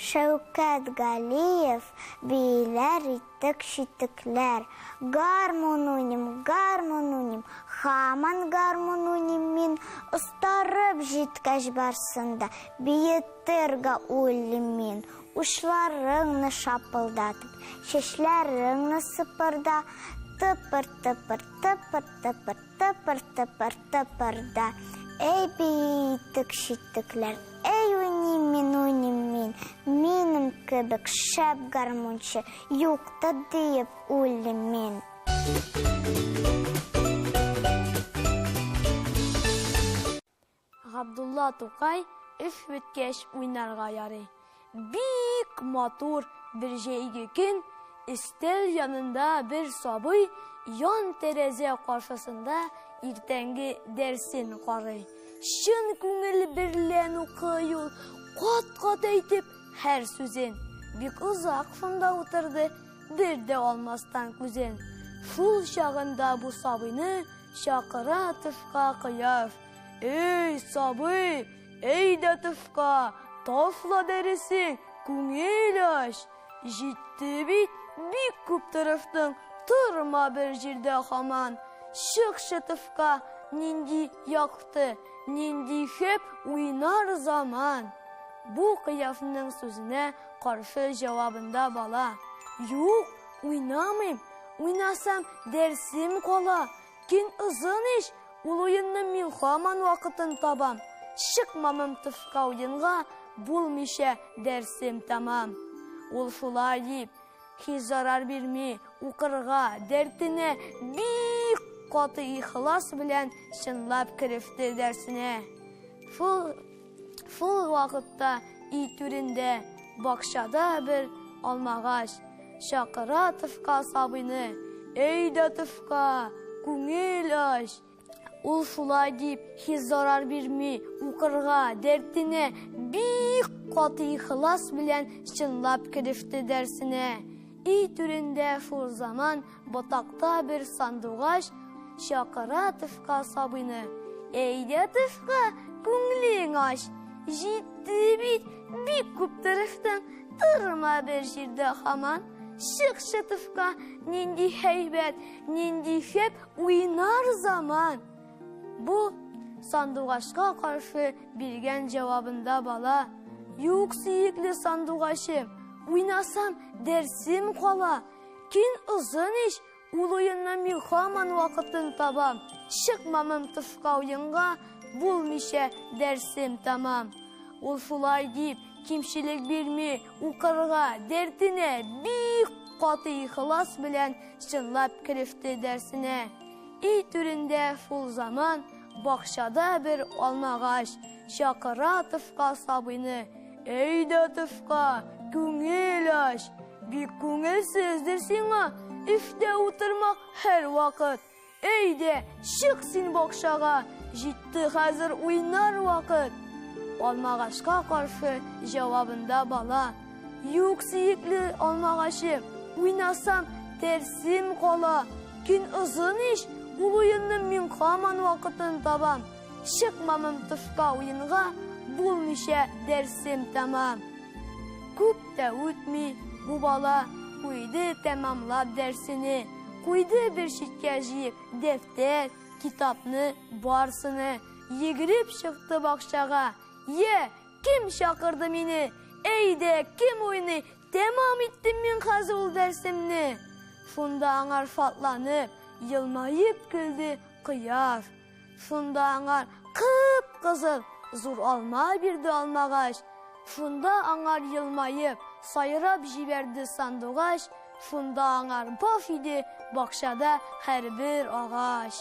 Шәүкәт Галиев, Бииләр итек читекләр. Гармун уйныйм, гармун уйныйм, Һаман гармун уйныйм мин. Остарып җиткәч барсын да, Биетергә уйлыйм мин. Учларыңны шапылдатып, Чәчләреңне сыпырда, Тыпыр-тыпыр, тыпыр-тыпыр, Тыпыр-тыпыр, тыпырда. Әй, бии итек читекләр, Әй, уйныйм мин, уйныйм мин, Минем кебек шәп гармунчы Юктыр диеп уйлыйм мин. Габдулла Тукай Эш беткәч уйнарга ярый. Бик матур бер җәйге көн, өстәл янында бер сабый ян тәрәзә каршысында иртәнге дәрсен карый. Чын күңел берлән укый ул, кат-кат әйтеп һәр сүзен. Бик озак шунда утырды, бер дә алмастан күзен. Шул чагында бу сабыйны чакыра тышка кояш. Эй, сабый, әйдә тышка, ташла дәресең, күңел ач. Җитте бит, бик күп тырыштың, торма бер җирдә һаман. Чыкчы тышка, нинди якты, нинди шәп уйнар заман. Бу кояшның сүзенә каршы җавабында бала. Юк, уйнамыйм, уйнасам, дәрсем кала. Көн озын ич, Ул уенны мин һаман вакытын табам. Чыкмамым тышка уенга, булмыйча дәрсем тәмам. Ул шулай дип, һич зарар бирми, укырга, дәртенә бик каты ихлас белән чынлап кереште дәрсенә. Шул, шул вакытта өй түрендә, бакчада бер алмагач чакыра тышка сабыйны. Әйдә тышка, күңел ач. Ул шулай дип, һич зарар бирми, укырга, дәртенә бик каты ихлас белән чынлап кереште дәрсенә. Өй түрендә шул заман ботакта бер сандугач чакыра тышка сабыйны. Әйдә тышка, күңлең ач. Җитте бит, бик күп тырыштың, торма бер җирдә һаман. Чыкчы тышка, нинди һәйбәт, нинди шәп уйнар заман. Бу сандугачка каршы биргән җавабында бала: Юк, сөекле сандугачым, уйнасам, дәрсем кала. Көн озын ич, ул уенны мин һаман вакытын табам. Чыкмамым тышка уенга, булмыйча дәрсем тәмам. Ул шулай дип, кимчелек бирми, укырга, дәртенә бик каты ихлас белән чынлап кереште дәрсенә. Өй түрендә шул заман бакчада бер алмагач чакыра тышка сабыйны. Әйдә тышка, күңел ач. Бик күңелсездер сиңа эштә утырмак һәрвакыт. Әйдә, чык син бакчага, җитте хәзер уйнар вакыт. Алмагачка каршы җавабында бала. Юк, сөекле алмагачым, уйнасам, дәрсем кала. Көн озын ич, ул уенны мин һаман вакытын табам. Чыкмамым тышка уенга, булмыйча дәрсем тәмам. Күп тә үтми, бу бала куйды тәмамлап дәрсене. Куйды бер читкә җыеп дәфтәр, китапны, барсыны. Йөгереп чыкты бакчага. Йә, кем чакырды мине? Әйдә, кем уйный? Тәмам иттем мин хәзер ул дәрсемне. Шунда аңар шатланып, елмаеп көлде кояш. Шунда аңар кып-кызыл зур алма бирде алмагач. Шунда аңар елмаеп, сайрап җибәрде сандугач. Шунда аңар баш иде бакчада һәрбер агач.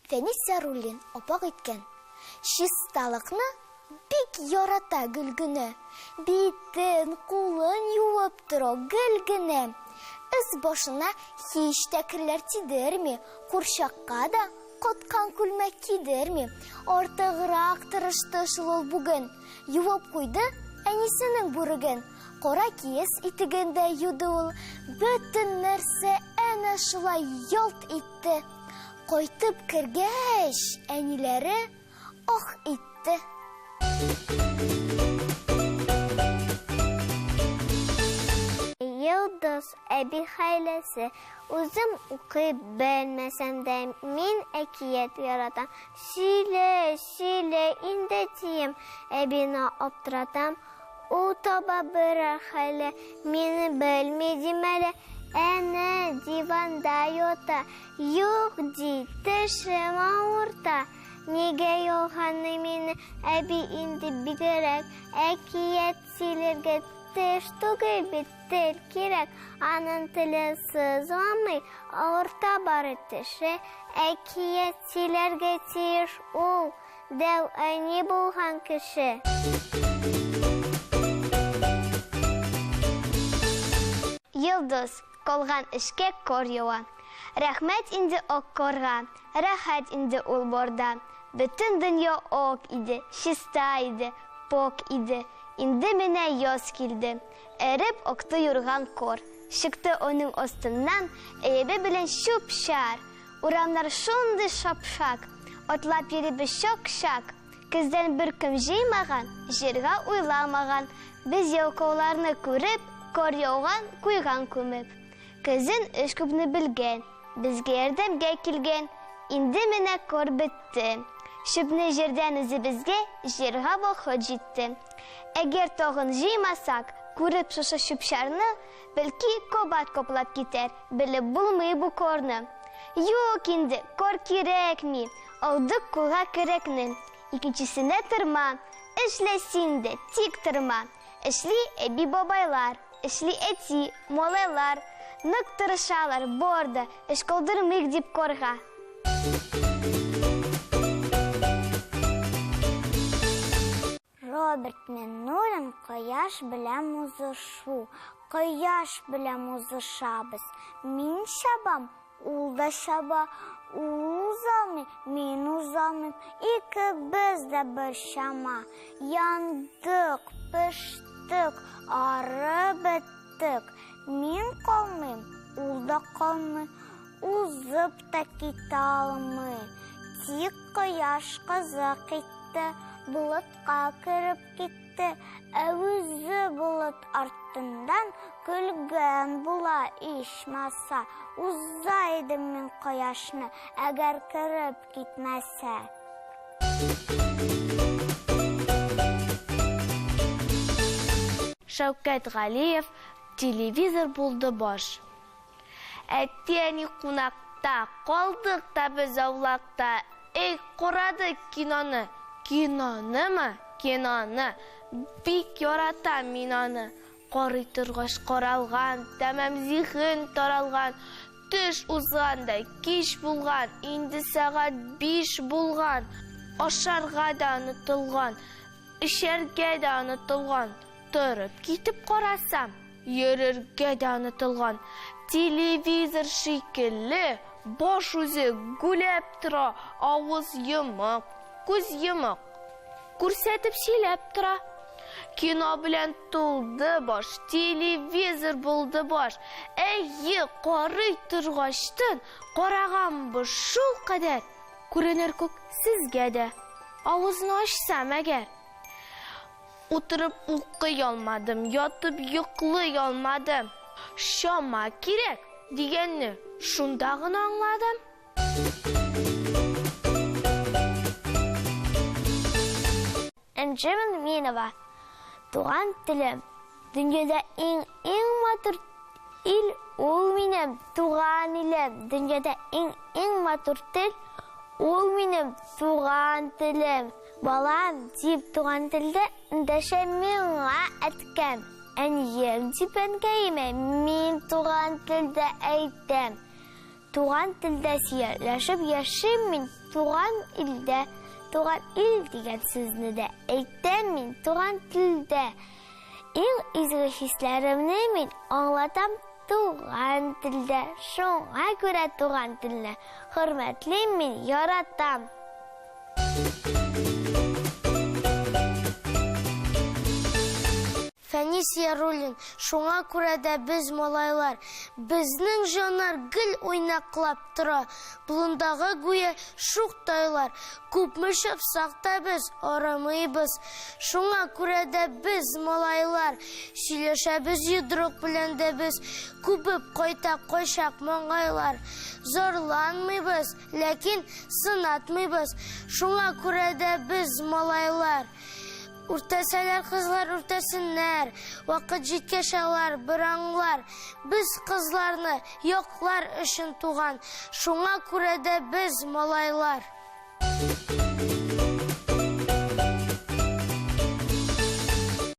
Фәнис Яруллин апак иткән чисталыкны Бик ярата Гөлгенә. Битен, кулын юып тора гел генә. Өс-башына һич тә керләр тидерми, курчакка да каткан күлмәк кидерми. Артыграк тырышты шул ул бүген. Юып куйды әнисенең бүреген. Кара киез итеген дә юды ул. Бөтен нәрсә әнә шулай ялт итте. Кайтып кергәч, әниләре ах итте. Йолдыз әби хәйләсе. Үзем укый белмәсәм дә, мин әкият яратам. Сөйлә, сөйлә инде дием, әбине аптыратам. Ул таба берәр хәйлә, мине белми дим әле. Әнә диванда ята. Юк, ди, тешем авырта. Нигә ялганлый мине әби инде бигрәк? Әкият сөйләргә теш түгел бит, тел кирәк. Аның теле сызламый, авырта бары теше. Әкият сөйләргә тиеш ул, дәү әни булган кеше. Йолдыз, калган эшкә кар ява. Рәхмәт инде ак карга, рәхәт инде ул барда. Бөтен дөнья ак иде, чиста иде, пакь иде. Инде менә яз килде. Эреп акты юрган кар. Чыкты аның астыннан өебе белән чүп-чар. Урамнар шундый шапшак, атлап йөрибез чак-чак. Көздән беркем җыймаган, җыярга уйламаган. Без ялкауларны күреп, кар яуган, куйган күмеп. Көзен эш күпне белгән, безгә ярдәмгә килгән. Инде менә кар бетте. Чүпне җирдән үзебезгә җыярга вакыт җитте. Әгәр тагын җыймасак, күреп шушы чүп-чарны, бәлки кабат каплап китәр, белеп булмый бу карны. Юк инде, кар кирәкми, алдык кулга көрәкне. Икенчесенә тырма, эшлә син дә, тик торма. Эшли әби-бабайлар, эшли әти, малайлар. Нык тырышалар, бар да, эш калдырмыйк дип карга. Роберт Миннуллин кояш белән узышу. Кояш белән узышабыз. Мин чабам, ул да чаба. Ул узалмый, мин узалмыйм. Икебез дә бер чама. Яндык, пештек, арып беттек. Мин калмыйм, ул да калмый. Узып та китә алмый. Тик кояш кызык итте, болытка кереп китте. Ә үзе болыт артыннан көлгән була ичмаса. Уза идем мин кояшны, әгәр кереп китмәсә. Шәүкәт Галиев, Телевизор булды баш. Әти-әни кунакта, калдык та без аулакта. Эй, карадык киноны. Кинонымы? Киноны. Бик яратам мин аны. Карый торгач каралган, тәмам зиһен таралган. Төш узган да, кич булган, инде сәгать 5 булган. Ашарга да онытылган, эчәргә дә онытылган. Торып китеп карасам, йөрергә дә онытылган. Телевизор шикелле, баш үзе гүләп тора, авыз йомык, күз йомык. Күрсәтеп сөйләп тора. Кино белән тулды баш, телевизор булды баш. Әйе, карый торгачтын, караганбыз шул кадәр. Күренер күк сезгә дә. Авызны ачсам әгәр. Утырып укый алмадым, ятып йоклый алмадым. Чама кирәк дигәнне шунда гына аңладым. Энҗе Мөминова. Туган телем. Дөньяда иң иң матур ил ул минем туган илем. Дөньяда иң иң матур тел ул минем туган телем. Балам дип туган телдә эндәшә миңа әткәм. Әнием дип әнкәемә мин туган телдә әйтәм. Туган телдә сөйләшеп яшим мин туган илдә. Туган ил дигән сүзне дә әйтәм мин туган телдә. Иң изге хисләремне мин аңлатам туган телдә. Шуңа күрә туган телне хөрмәтлим мин, яратам. Фәнис Яруллин, Шуңа күрә дә без малайлар. Безнең җаннар гел уйнаклап тора, Болындагы гүя шук тайлар. Күпме чапсак та без арымыйбыз. Шуңа күрә дә без малайлар. Сөйләшәбез йодрык белән дә без, Күбеп кайта кайчак маңгайлар. Зарланмыйбыз, ләкин сынатмыйбыз. Шуңа күрә дә без малайлар. Үртәсәләр кызлар үртәсеннәр, Вакыт җиткәч алар бер аңлар. Без кызларны яклар өчен туган, Шуңа күрә дә без малайлар.